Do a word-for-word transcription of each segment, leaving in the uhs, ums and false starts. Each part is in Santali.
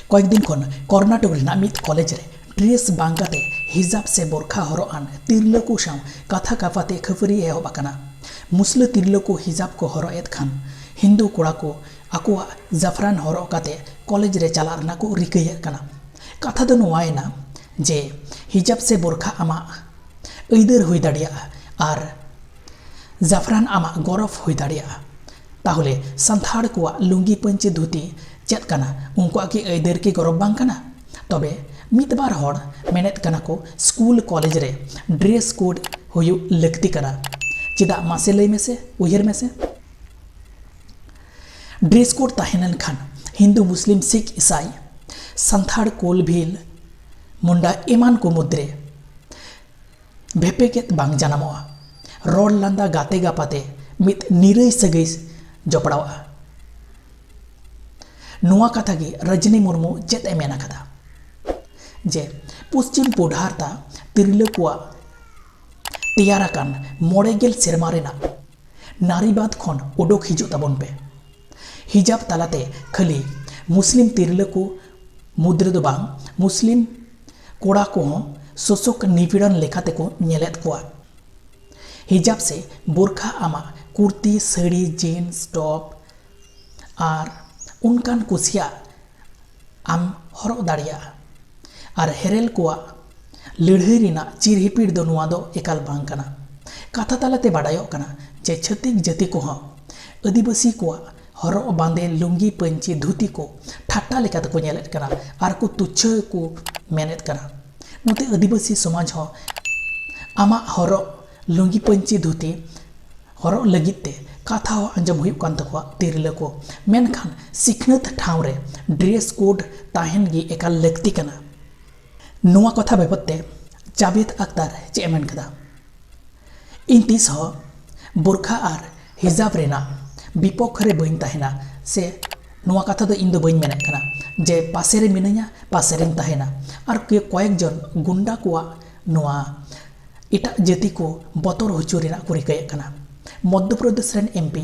ᱠᱚᱭᱮᱠ ᱫᱤᱱ ᱠᱷᱚᱱ ᱠᱚᱨᱱᱟᱴᱚᱠ ᱨᱮᱱᱟᱜ ᱢᱤᱫ ᱠᱚᱞᱮᱡᱽ ᱨᱮ ᱰᱨᱮᱥ ᱵᱟᱝ ᱠᱟᱛᱮ ᱦᱤᱡᱟᱵ ᱥᱮ ᱵᱳᱨᱠᱷᱟ ᱦᱚᱨᱚᱜ ᱟᱱ ᱛᱤᱨᱞᱟᱹ ᱠᱚ ᱥᱟᱶ ᱠᱟᱛᱷᱟ ᱠᱟᱯᱷᱟᱛᱮ ᱠᱷᱟᱹᱯᱟᱹᱨᱤ ᱮᱦᱚᱵ ᱟᱠᱟᱱᱟ᱾ ᱢᱩᱥᱞᱟᱹ ᱛᱤᱨᱞᱟᱹ ᱠᱚ ᱦᱤᱡᱟᱵ ᱠᱚ ᱦᱚᱨᱚᱜ ᱮᱫ ᱠᱷᱟᱱ ᱦᱤᱱᱫᱩ ᱠᱚᱲᱟ ᱠᱚ ᱟᱠᱚᱣᱟᱜ ᱡᱟᱯᱷᱨᱟᱱ ᱦᱚᱨᱚᱜ ᱠᱟᱛᱮ ᱠᱚᱞᱮᱡᱽ ᱨᱮ ᱪᱟᱞᱟᱜ ᱨᱮᱱᱟᱜ ᱠᱚ ᱨᱤᱠᱟᱹᱭᱮᱫ ᱠᱟᱱᱟ᱾ ᱠᱟᱛᱷᱟ ᱫᱚ ᱱᱚᱣᱟᱭᱮᱱᱟ ᱡᱮ ᱦᱤᱡᱟᱵ ᱥᱮ ᱵᱳᱨᱠᱷᱟ ᱟᱢᱟᱜ ᱟᱹᱭᱫᱟᱹᱨ ᱦᱩᱭ ᱫᱟᱲᱮᱭᱟᱜᱼᱟ ᱟᱨ ᱡᱟᱯᱷᱨᱟᱱ ᱟᱢᱟᱜ ᱜᱚᱨᱚᱵ ᱦᱩᱭ ᱫᱟᱲᱮᱭᱟᱜᱼᱟ᱾ ᱛᱟᱦᱚᱞᱮ ᱥᱟᱱᱛᱟᱲ ᱠᱚᱣᱟᱜ ᱞᱩᱝᱜᱤ ᱯᱟᱹᱧᱪᱤ ᱫᱷᱩᱛᱤ ᱪᱮᱫ ᱠᱟᱱᱟ? ᱩᱱᱠᱩᱣᱟᱜ ᱠᱤ ᱟᱹᱭᱫᱟᱹᱨ ᱠᱤ ᱜᱚᱨᱚᱵ ᱵᱟᱝ ᱠᱟᱱᱟ? ᱛᱚᱵᱮ ᱢᱤᱫ ᱵᱟᱨ ᱦᱚᱲ ᱢᱮᱱᱮᱫ ᱠᱟᱱᱟ ᱠᱚ ᱥᱠᱩᱞ ᱠᱚᱞᱮᱡᱽ ᱨᱮ ᱰᱨᱮᱥ ᱠᱳᱰ ᱦᱩᱭᱩᱜ ᱞᱟᱹᱠᱛᱤ ᱠᱟᱱᱟ᱾ ᱪᱮᱫᱟᱜ ᱢᱟᱥᱮ ᱞᱟᱹᱭ ᱢᱮᱥᱮ, ᱩᱭᱦᱟᱹᱨ ᱢᱮᱥᱮ᱾ ᱰᱨᱮᱥ ᱠᱳᱰ ᱛᱟᱦᱮᱸ ᱞᱮᱱᱠᱷᱟᱱ ᱦᱤᱱᱫᱩ, ᱢᱩᱥᱞᱤᱢ, ᱥᱤᱠᱷ, ᱤᱥᱟᱭ, ᱥᱟᱱᱛᱟᱲ, ᱠᱳᱞ, ᱵᱷᱤᱞ, ᱢᱩᱱᱰᱟ ᱮᱢᱟᱱ ᱠᱚ ᱢᱩᱫᱽᱨᱮ ᱵᱷᱮᱯᱮᱜᱮᱫ ᱵᱟᱝ ᱡᱟᱱᱟᱢᱚᱜᱼᱟ᱾ ᱨᱚᱲ ᱞᱟᱸᱫᱟ ᱜᱟᱛᱮ ᱜᱟᱯᱟᱛᱮ ᱢᱤᱫ ᱱᱤᱨᱟᱹᱭ ᱥᱟᱹᱜᱟᱹᱭ ᱡᱚᱯᱲᱟᱣᱜᱼᱟ᱾ ᱱᱚᱣᱟ ᱠᱟᱛᱷᱟ ᱜᱮ ᱨᱚᱡᱽᱱᱤ ᱢᱩᱨᱢᱩ ᱪᱮᱫ ᱮ ᱢᱮᱱ ᱟᱠᱟᱫᱟ ᱡᱮ ᱯᱚᱥᱪᱤᱢ ᱯᱩᱰᱷᱟᱨᱛᱟ ᱛᱤᱨᱞᱟᱹ ᱠᱚᱣᱟᱜ ᱛᱮᱭᱟᱨ ᱟᱠᱟᱱ ᱢᱚᱬᱮ ᱜᱮᱞ ᱥᱮᱨᱢᱟ ᱨᱮᱱᱟᱜ ᱱᱟᱨᱤᱵᱟᱫ ᱠᱷᱚᱱ ᱩᱰᱩᱠ ᱦᱤᱡᱩᱜ ᱛᱟᱵᱚᱱ ᱯᱮ᱾ ᱦᱤᱡᱟᱵ ᱛᱟᱞᱟᱛᱮ ᱠᱷᱟᱹᱞᱤ ᱢᱩᱥᱞᱤᱢ ᱛᱤᱨᱞᱟᱹ ᱠᱚ ᱢᱩᱫᱽ ᱨᱮᱫᱚ ᱵᱟᱝ, ᱢᱩᱥᱞᱤᱢ ᱠᱚᱲᱟ ᱠᱚᱦᱚᱸ ᱥᱳᱥᱳᱠ ᱱᱤᱯᱤᱲᱚᱱ ᱞᱮᱠᱟᱛᱮ ᱠᱚ ᱧᱮᱞᱮᱫ ᱠᱚᱣᱟ᱾ ᱦᱤᱡᱟᱵ ᱥᱮ ᱵᱳᱨᱠᱷᱟ ᱟᱢᱟᱜ ᱠᱩᱨᱛᱤ, ᱥᱟᱹᱲᱤ, ᱡᱤᱱᱥ, ᱴᱚᱯ ᱟᱨ ᱚᱱᱠᱟᱱ ᱠᱩᱥᱤᱭᱟᱜ ᱟᱢ ᱦᱚᱨᱚᱜ ᱫᱟᱲᱮᱭᱟᱜᱼᱟ᱾ ᱟᱨ ᱦᱮᱨᱮᱞ ᱠᱚᱣᱟᱜ ᱞᱟᱹᱲᱦᱟᱹᱭ ᱨᱮᱱᱟᱜ ᱪᱤᱨ ᱦᱤᱯᱤᱲ ᱫᱚ ᱱᱚᱣᱟ ᱫᱚ ᱮᱠᱟᱞ ᱵᱟᱝ ᱠᱟᱱᱟ᱾ ᱠᱟᱛᱷᱟ ᱛᱟᱞᱟᱛᱮ ᱵᱟᱰᱟᱭᱚᱜ ᱠᱟᱱᱟ ᱡᱮ ᱪᱷᱟᱹᱛᱤᱠ ᱡᱟᱹᱛᱤ ᱠᱚᱦᱚᱸ ᱟᱹᱫᱤᱵᱟᱹᱥᱤ ᱠᱚᱣᱟᱜ ᱦᱚᱨᱚᱜ ᱵᱟᱸᱫᱮ ᱞᱩᱝᱜᱤ ᱯᱟᱹᱧᱪᱤ ᱫᱷᱩᱛᱤ ᱠᱚ ᱴᱷᱟᱴᱴᱟ ᱞᱮᱠᱟ ᱛᱮᱠᱚ ᱧᱮᱞᱮᱫ ᱠᱟᱱᱟ ᱟᱨ ᱠᱚ ᱛᱩᱪᱷᱟᱹ ᱠᱚ ᱢᱮᱱᱮᱫ ᱠᱟᱱᱟ᱾ ᱱᱚᱛᱮ ᱟᱹᱫᱤᱵᱟᱹᱥᱤ ᱥᱚᱢᱟᱡᱽ ᱦᱚᱸ ᱟᱢᱟᱜ ᱦᱚᱨᱚᱜ ᱞᱩᱝᱜᱤ ᱯᱟᱹᱧᱪᱤ ᱫᱷᱩᱛᱤ ᱦᱚᱨᱚᱜ ᱞᱟᱹᱜᱤᱫ ᱛᱮ ᱠᱟᱛᱷᱟ ᱦᱚᱸ ᱟᱸᱡᱚᱢ ᱦᱩᱭᱩᱜ ᱠᱟᱱ ᱛᱟᱠᱚᱣᱟ ᱛᱤᱨᱞᱟᱹ ᱠᱚ, ᱢᱮᱱᱠᱷᱟᱱ ᱥᱤᱠᱷᱱᱟᱹᱛ ᱴᱷᱟᱶ ᱨᱮ ᱰᱨᱮᱥ ᱠᱳᱰ ᱛᱟᱦᱮᱱ ᱜᱮ ᱮᱠᱟᱞ ᱞᱟᱹᱠᱛᱤ ᱠᱟᱱᱟ᱾ ᱱᱚᱣᱟ ᱠᱟᱛᱷᱟ ᱵᱟᱵᱚᱫ ᱛᱮ ᱡᱟᱵᱮᱫ ᱟᱠᱛᱟᱨ ᱪᱮᱫ ᱮ ᱢᱮᱱ ᱠᱟᱫᱟ? ᱤᱧ ᱛᱤᱥ ᱦᱚᱸ ᱵᱳᱨᱠᱷᱟ ᱟᱨ ᱦᱤᱡᱟᱵ ᱨᱮᱱᱟᱜ ᱵᱤᱯᱚᱠᱠᱷ ᱨᱮ ᱵᱟᱹᱧ ᱛᱟᱦᱮᱱᱟ, ᱥᱮ ᱱᱚᱣᱟ ᱠᱟᱛᱷᱟ ᱫᱚ ᱤᱧ ᱫᱚ ᱵᱟᱹᱧ ᱢᱮᱱᱮᱫ ᱠᱟᱱᱟ ᱡᱮ ᱯᱟᱥᱮ ᱨᱮ ᱢᱤᱱᱟᱹᱧᱟ, ᱯᱟᱥᱮ ᱨᱮᱧ ᱛᱟᱦᱮᱱᱟ᱾ ᱟᱨ ᱠᱮ-, ᱠᱚᱭᱮᱠ ᱡᱚᱱ ᱜᱩᱱᱰᱟ ᱠᱚᱣᱟᱜ ᱱᱚᱣᱟ ᱮᱴᱟᱜ ᱡᱟᱹᱛᱤ ᱠᱚ ᱵᱚᱛᱚᱨ ᱦᱚᱪᱚ ᱨᱮᱱᱟᱜ ᱠᱚ ᱨᱤᱠᱟᱹᱭᱮᱫ ᱠᱟᱱᱟ᱾ ᱢᱚᱫᱽᱫᱷᱚ ᱯᱨᱚᱫᱮᱥ ᱨᱮᱱ ᱮᱢ ᱯᱤ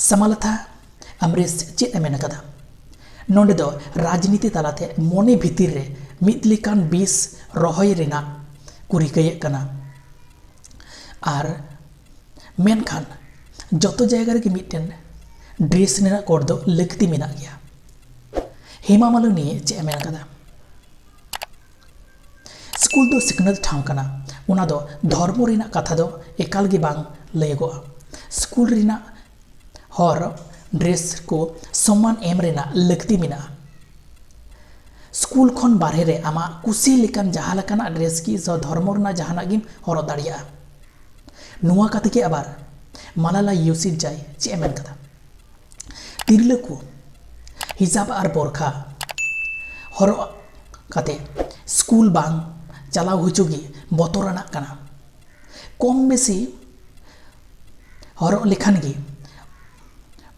ᱥᱟᱢᱟᱞᱟᱛᱷᱟ ᱟᱢᱨᱮᱥ ᱪᱮᱫ ᱮ ᱢᱮᱱ ᱟᱠᱟᱫᱟ? ᱱᱚᱰᱮ ᱫᱚ ᱨᱟᱡᱽᱱᱤᱛᱤ ᱛᱟᱞᱟᱛᱮ ᱢᱚᱱᱮ ᱵᱷᱤᱛᱤᱨ ᱨᱮ ᱢᱤᱫ ᱞᱮᱠᱟᱱ ᱵᱤᱥ ᱨᱚᱦᱚᱭ ᱨᱮᱱᱟᱜ ᱠᱚ ᱨᱤᱠᱟᱹᱭᱮᱫ ᱠᱟᱱᱟ᱾ ᱟᱨ ᱢᱮᱱᱠᱷᱟᱱ ᱡᱚᱛᱚ ᱡᱟᱭᱜᱟ ᱨᱮᱜᱮ ᱢᱤᱫᱴᱮᱱ ᱰᱨᱮᱥ ᱨᱮᱱᱟᱜ ᱠᱳᱰ ᱫᱚ ᱞᱟᱹᱠᱛᱤ ᱢᱮᱱᱟᱜ ᱜᱮᱭᱟ᱾ ᱦᱮᱢᱟ ᱢᱟᱞᱤᱱᱤ ᱪᱮᱫ ᱮ ᱢᱮᱱ ᱠᱟᱫᱟ? ᱥᱠᱩᱞ ᱫᱚ ᱥᱤᱠᱷᱱᱟᱹᱛ ᱴᱷᱟᱶ ᱠᱟᱱᱟ, ᱚᱱᱟ ᱫᱚ ᱫᱷᱚᱨᱢᱚ ᱨᱮᱱᱟᱜ ᱠᱟᱛᱷᱟ ᱫᱚ ᱮᱠᱟᱞ ᱜᱮ ᱵᱟᱝ ᱞᱟᱹᱭᱚᱜᱚᱜᱼᱟ᱾ ᱥᱠᱩᱞ ᱨᱮᱱᱟᱜ ᱦᱚᱨ ᱰᱨᱮᱥ ᱠᱚ ᱥᱚᱢᱢᱟᱱ ᱮᱢ ᱨᱮᱱᱟᱜ ᱞᱟᱹᱠᱛᱤ ᱢᱮᱱᱟᱜᱼᱟ᱾ ᱥᱠᱩᱞ ᱠᱷᱚᱱ ᱵᱟᱨᱦᱮ ᱨᱮ ᱟᱢᱟᱜ ᱠᱩᱥᱤ ᱞᱮᱠᱟᱱ ᱡᱟᱦᱟᱸ ᱞᱮᱠᱟᱱᱟᱜ ᱰᱨᱮᱥ ᱜᱮ ᱥᱮ ᱫᱷᱚᱨᱢᱚ ᱨᱮᱱᱟᱜ ᱡᱟᱦᱟᱱᱟᱜ ᱜᱮᱢ ᱦᱚᱨᱚᱜ ᱫᱟᱲᱮᱭᱟᱜᱼᱟ᱾ ᱱᱚᱣᱟ ᱠᱟᱛᱷᱟ ᱜᱮ ᱟᱵᱟᱨ ᱢᱟᱞᱟᱞᱟ ᱤᱭᱩᱥᱤᱯᱡᱟᱭ ᱪᱮᱫ ᱮ ᱢᱮᱱ ᱠᱟᱫᱟ? ᱛᱤᱨᱞᱟᱹ ᱠᱚ ᱦᱤᱡᱟᱵ ᱟᱨ ᱵᱚᱨᱠᱷᱟ ᱦᱚᱨᱚᱜ ᱠᱟᱛᱮ ᱥᱠᱩᱞ ᱵᱟᱝ ᱪᱟᱞᱟᱣ ᱦᱚᱪᱚ ᱜᱮ ᱵᱚᱛᱚᱨᱟᱱᱟᱜ ᱠᱟᱱᱟ᱾ ᱠᱚᱢ ᱵᱮᱥᱤ ᱦᱚᱨᱚᱜ ᱞᱮᱠᱷᱟᱱ ᱜᱮ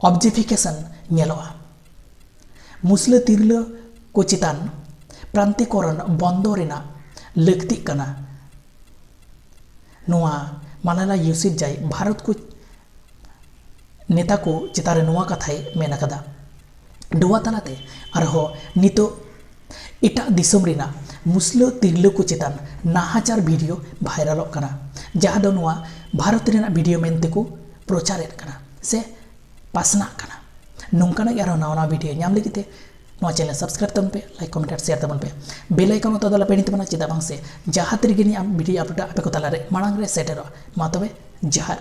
ᱚᱵᱡᱮᱠᱴᱤᱯᱷᱤᱠᱮᱥᱚᱱ ᱧᱮᱞᱚᱜᱼᱟ᱾ ᱢᱩᱥᱞᱟᱹ ᱛᱤᱨᱞᱟᱹ ᱠᱚ ᱪᱮᱛᱟᱱ ᱯᱨᱟᱱᱛᱤᱠᱚᱨᱚᱱ ᱵᱚᱱᱫᱚ ᱨᱮᱱᱟᱜ ᱞᱟᱹᱠᱛᱤᱜ ᱠᱟᱱᱟ᱾ ᱱᱚᱣᱟ ᱢᱟᱞᱟᱞᱟ ᱤᱭᱩᱥᱤᱯᱡᱟᱭ ᱵᱷᱟᱨᱚᱛ ᱠᱚ ᱱᱮᱛᱟ ᱠᱚ ᱪᱮᱛᱟᱱ ᱨᱮ ᱱᱚᱣᱟ ᱠᱟᱛᱷᱟᱭ ᱢᱮᱱ ᱟᱠᱟᱫᱟ᱾ ᱱᱚᱣᱟ ᱛᱟᱞᱟᱛᱮ ᱟᱨᱦᱚᱸ ᱱᱤᱛᱚᱜ ᱮᱴᱟᱜ ᱫᱤᱥᱚᱢ ᱨᱮᱱᱟᱜ ᱢᱩᱥᱞᱟᱹ ᱛᱤᱨᱞᱟᱹ ᱠᱚ ᱪᱮᱛᱟᱱ ᱱᱟᱦᱟᱪᱟᱨ ᱵᱷᱤᱰᱤᱭᱳ ᱵᱷᱟᱭᱨᱟᱞᱚᱜ ᱠᱟᱱᱟ, ᱡᱟᱦᱟᱸ ᱫᱚ ᱱᱚᱣᱟ ᱵᱷᱟᱨᱚᱛ ᱨᱮᱱᱟᱜ ᱵᱷᱤᱰᱤᱭᱳ ᱢᱮᱱᱛᱮ ᱠᱚ ᱯᱨᱚᱪᱟᱨᱮᱫ ᱠᱟᱱᱟ ᱥᱮ ᱯᱟᱥᱱᱟᱜ ᱠᱟᱱᱟ᱾ ᱱᱚᱝᱠᱟᱱᱟᱜ ᱜᱮ ᱟᱨᱦᱚᱸ ᱱᱟᱣᱟ ᱱᱟᱣᱟ ᱵᱷᱤᱰᱤᱭᱳ ᱧᱟᱢ ᱞᱟᱹᱜᱤᱫ ᱛᱮ ᱱᱚᱣᱟ ᱪᱮᱱᱮᱞ ᱥᱟᱵᱥᱠᱨᱟᱭᱤᱵ ᱛᱟᱵᱚᱱ ᱯᱮ, ᱞᱟᱭᱤᱠ, ᱠᱚᱢᱮᱱᱴ ᱟᱨ ᱥᱮᱭᱟᱨ ᱛᱟᱵᱚᱱ ᱯᱮ᱾ ᱵᱮᱞ ᱟᱭᱠᱚᱱ ᱚᱛᱟ ᱫᱚ ᱟᱞᱚ ᱯᱮ ᱦᱤᱲᱤᱧ ᱛᱟᱵᱚᱱᱟ, ᱪᱮᱫᱟᱜ ᱵᱟᱝ ᱥᱮ ᱡᱟᱦᱟᱸ ᱛᱤ ᱨᱮᱜᱮ ᱱᱤᱭᱟᱹ ᱵᱷᱤᱰᱤᱭᱳ ᱟᱯᱰᱮᱴ ᱟᱯᱮ ᱠᱚ ᱛᱟᱞᱟᱨᱮ ᱢᱟᱲᱟᱝ ᱨᱮ ᱥᱮᱴᱮᱨᱚᱜᱼᱟ᱾ ᱢᱟ ᱛᱚᱵᱮ ᱡᱚᱦᱟᱨ᱾